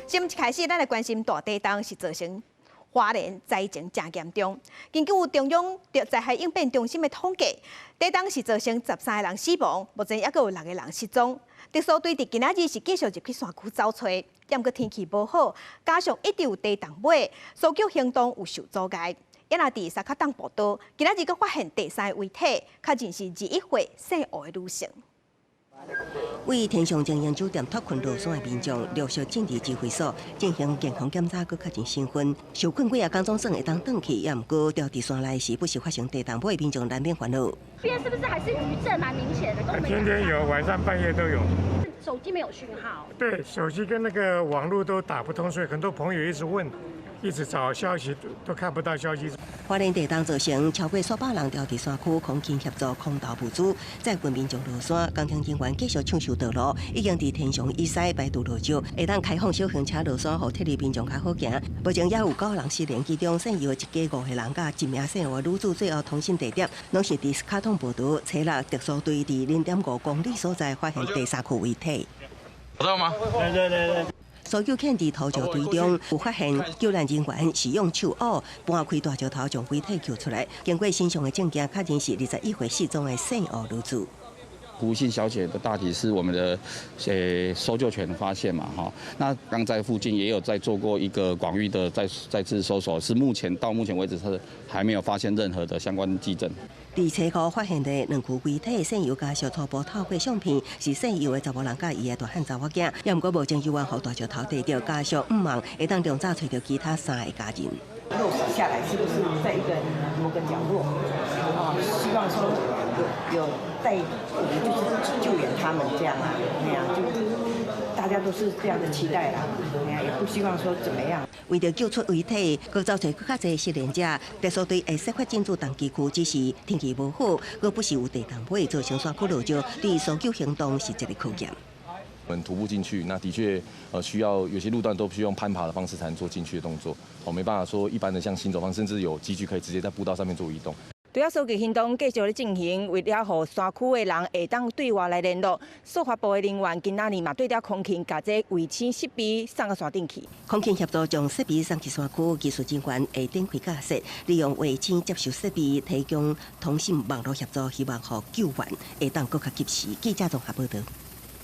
新聞一開始，咱來關心大地動是造成花蓮災情誠嚴重。根據中央災害應變中心的統計，地動是造成13個人死亡，目前猶閣有六個人失蹤。特搜隊佇今仔日是繼續入去山區走揣，毋過天氣無好，加上一直有地動尾，搜救行動有受阻礙。也若佇三腳洞步道，今仔日閣發現第三个遺體，確認是21歲姓吳的女性。為天祥精英酒店脫困落山的民眾，陸續進入指揮所進行健康檢查，閣確認身份。受困幾仔工總算會當轉去，也毋過著佇山內時不時發生地動尾，民眾難免煩惱。邊是不是還是餘震蠻明顯的？天天有，晚上半夜都有。手機沒有訊號。對，手機跟那個網絡都打不通，所以很多朋友一直問，一直找消息，都看不到消息。花蓮地動造成超過數百人著佇山區，空勤協助空投物資，載運民眾落山。工程人員繼續搶修道路，已經佇天祥以西排除落石，會當開放小型車落山，予撤離民眾較好行。目前也有九人失聯，其中姓游的一家五個人佮一名姓吳女子，最後通訊地點攏是佇卡通步道，初六特搜隊佇0.5公里所在發現第三具遺體。找到嗎？對對對對。搜救犬佇土石堆中有發現救難人員使用手斧搬開大石頭，將遺體救出來。經過身上的證件，確認是21歲失蹤的姓吳女子。胡姓小姐的大體是我們的搜救犬發現嘛，哈，那剛在附近也有在做過一個廣域的再次搜索，是目前到目前為止是還沒有發現任何的相關跡證。佇車庫發現的兩具遺體，姓游家屬初步透過相片是姓游的查某人佮伊的大漢查某囝，也毋過無證有緣予大石頭綴著，家屬向望會當盡早揣著其他三個家人。落實下來是不是在一個某個角落？啊，希望說有帶我們就是救援他們這樣啊，那樣就大家都是這樣的期待啦，也不希望說怎麼樣。為著救出遺體，閣走揣閣較濟失聯者，特搜隊會設法進駐重機區，只是天氣無好，閣不時有地動尾造成山區落石，對搜救行動是一個考驗。我們徒步進去，那的確，需要有些路段都必須用攀爬的方式才能做進去的動作，哦，沒辦法說一般的像行走方式，甚至有機具可以直接在步道上面做移動。除了搜救行動繼續咧進行，為了予山區的人會當對外來聯絡，司法部的人員今仔日嘛對著空勤共這衛星設備送到山頂去。空勤協助將設備送去山區，技術人員會展開架設，利用衛星接收設備，提供通信網路協助，希望予救援會當閣較及時。記者綜合報道。